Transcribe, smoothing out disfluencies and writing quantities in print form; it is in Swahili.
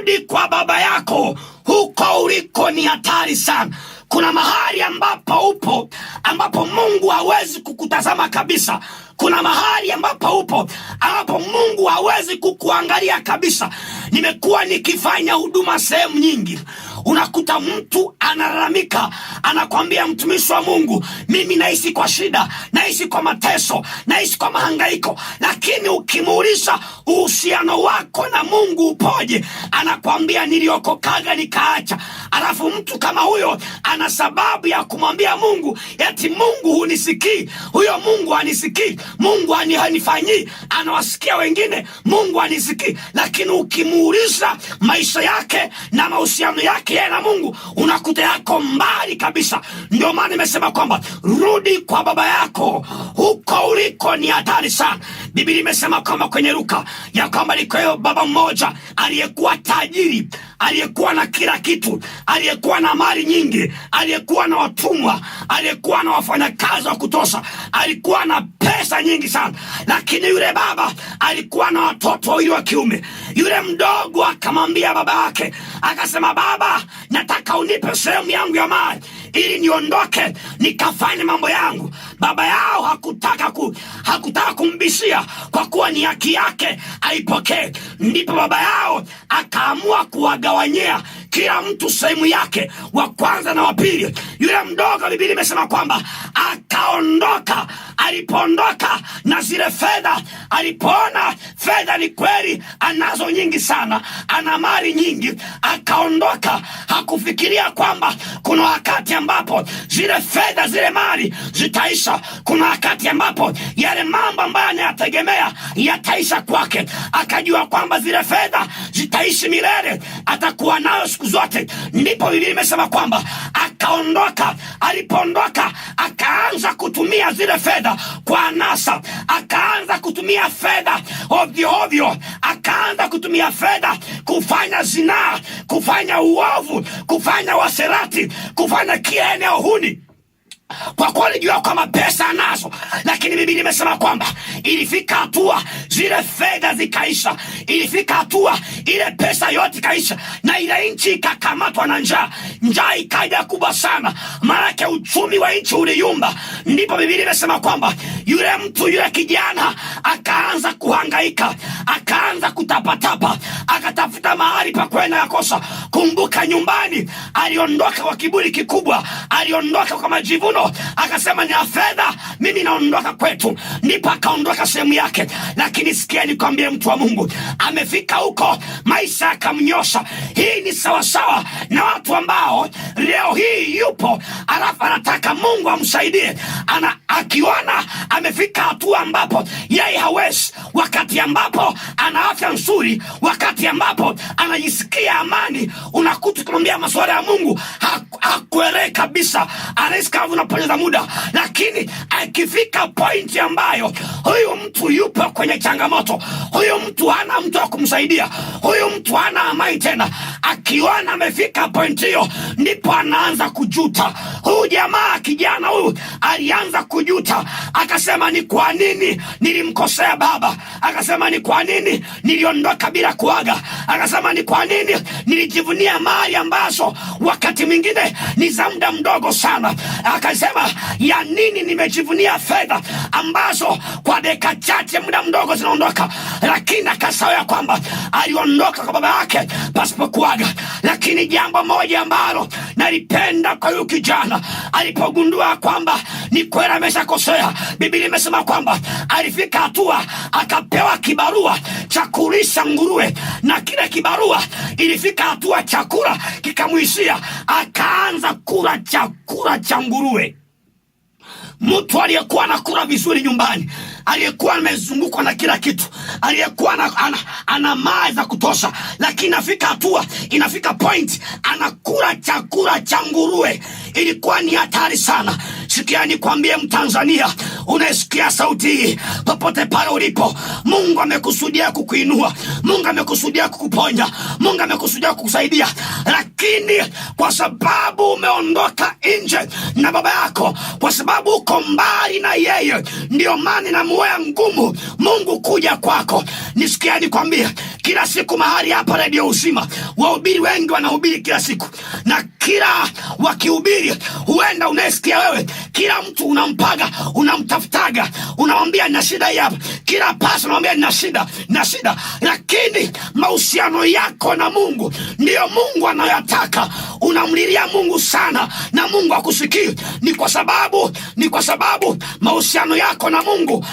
Rudi kwa baba yako, huko uliko ni hatari sana. Kuna mahali ambapo upo ambapo Mungu hawezi kukutazama kabisa. Kuna mahali ambapo upo ambapo Mungu hawezi kukuangalia kabisa. Nimekuwa nikifanya huduma sehemu nyingi, unakuta mtu analalamika, anakwambia mtumishi wa Mungu, mimi naishi kwa shida, naishi kwa mateso, naishi kwa mahangaiko. Lakini ukimuuliza uhusiano wako na Mungu upoje, anakwambia niliokokaga nikaacha. Alafu mtu kama huyo ana sababu ya kumwambia Mungu eti Mungu hunisikii, huyo Mungu hanisikii, Mungu hanifanyii. Anawasikia wengine, Mungu hanisikii. Lakini ukimuuliza maisha yake na mahusiano yake yeye na Mungu, unakuta yako mbali kabisa. Ndio maana nimesema kwamba rudi kwa baba yako, huko uliko ni hatari sana. Biblia imesema kwamba kwenye Luka ya kwamba alikuwa baba mmoja aliyekuwa tajiri, aliyekuwa na kila kitu, aliyekuwa na mali nyingi, aliyekuwa na watumwa, aliyekuwa na wafanyakazi wa kutosha, alikuwa na pesa nyingi sana. Lakini yule baba alikuwa na watoto wawili wa kiume. Yule mdogo akamwambia baba yake, akasema, baba, nataka unipe sehemu yangu ya mali ili niondoke nikafanye mambo yangu. Baba yao hakutaka kumbishia kwa kuwa ni haki yake aipokee. Ndipo baba yao akaamua kuwagawanyia kila mtu sehemu yake, wa kwanza na wa pili. Yule mdogo, Biblia imesema kwamba akaondoka. Alipoondoka na zile fedha, alipoona fedha ni kweli anazo nyingi sana, ana mali nyingi, akaondoka. Hakufikiria kwamba kuna wakati ambapo zile fedha, zile mali zitaisha. Kuna wakati ambapo yale mambo ambayo anayategemea yataisha kwake. Akajua kwamba zile fedha zitaishi milele, atakuwa nayo siku zote. Ndipo Biblia imesema kwamba akaondoka. Alipoondoka akaanza kutumia zile fedha kwa anasa, akaanza kutumia fedha ovyo ovyo, akaanza kutumia fedha kufanya zinaa, kufanya uovu, kufanya waserati, kufanya kila eneo huni kwa kuwa alijua kwamba pesa anazo. Lakini Biblia imesema kwamba ilifika hatua zile fedha zikaisha, ilifika hatua ile pesa yote ikaisha, na ile nchi ikakamatwa na njaa. Njaa ikaja kubwa sana, maanake uchumi wa nchi uliyumba. Ndipo Biblia imesema kwamba yule mtu, yule kijana akaanza kuhangaika, akaanza kutapatapa, akatafuta mahali pa kwenda yakosa. Kumbuka nyumbani aliondoka kwa kiburi kikubwa, aliondoka kwa majivuno, akasema nina fedha mimi naondoka kwetu. Ndipo akaondoka sehemu yake. Lakini sikia nikwambie, mtu wa Mungu, amefika huko, maisha yakamnyosha. Hii ni sawasawa na watu ambao leo hii yupo alafu anataka Mungu amsaidie, ana akiona amefika hatua ambapo yeye hawezi, wakati ambapo ana afya nzuri, wakati ambapo anajisikia amani, unakuta ukimwambia masuala ya Mungu hakuelewi kabisa, anahisi kama unapoteza muda. Lakini akifika pointi ambayo huyu mtu yupo kwenye changamoto, huyu mtu hana mtu wa kumsaidia, huyu mtu hana amani tena, akiona amefika pointi hiyo, ndipo anaanza kujuta. Huyu jamaa kijana huyu alianza kujuta, akasema ni kwa nini nilimkosea baba? Akasema ni kwa nini niliondoka bila kuaga? Akasema ni kwa nini nilijivunia mali ambazo wakati mwingine ni za muda mdogo sana. Akasema ya nini nimejivunia fedha ambazo kwa dakika chache muda mdogo zinaondoka. Lakini akasahau ya kwamba aliondoka kwa baba yake pasipo kuaga. Lakini jambo moja ambalo nalipenda kwa huyu kijana, alipogundua kwamba ni kweli ameshakosea, Biblia imesema kwamba alifika hatua akapewa kibarua cha kulisha nguruwe, na kile kibarua ilifika hatua chakula kikamwishia, akaanza kula chakula cha nguruwe. Mtu aliyekuwa anakula vizuri nyumbani, aliyekuwa amezungukwa na kila kitu, aliyekuwa ana mali za kutosha, lakini inafika hatua, inafika point anakula chakula cha nguruwe. Ilikuwa ni hatari sana. Sikia nikwambie, Mtanzania unayesikia sauti hii, popote pale ulipo, Mungu amekusudia kukuinua, Mungu amekusudia kukuponya, Mungu amekusudia kukusaidia, lakini kwa sababu umeondoka nje na baba yako, kwa sababu uko mbali na yeye, ndiyo maana inamuwea ngumu Mungu kuja kwako. Nisikia nikwambie, kila siku mahali hapa Redio Uzima wahubiri wengi wanahubiri kila siku, na kila wakihubiri, huenda unayesikia wewe, kila mtu unampaga, unamtafutaga, unamwambia nina shida hii hapa, kila pasa unamwambia nina shida, nina shida, lakini mahusiano yako na Mungu ndiyo Mungu anayoyataka. Unamlilia Mungu sana na Mungu akusikii, ni kwa sababu mahusiano yako na Mungu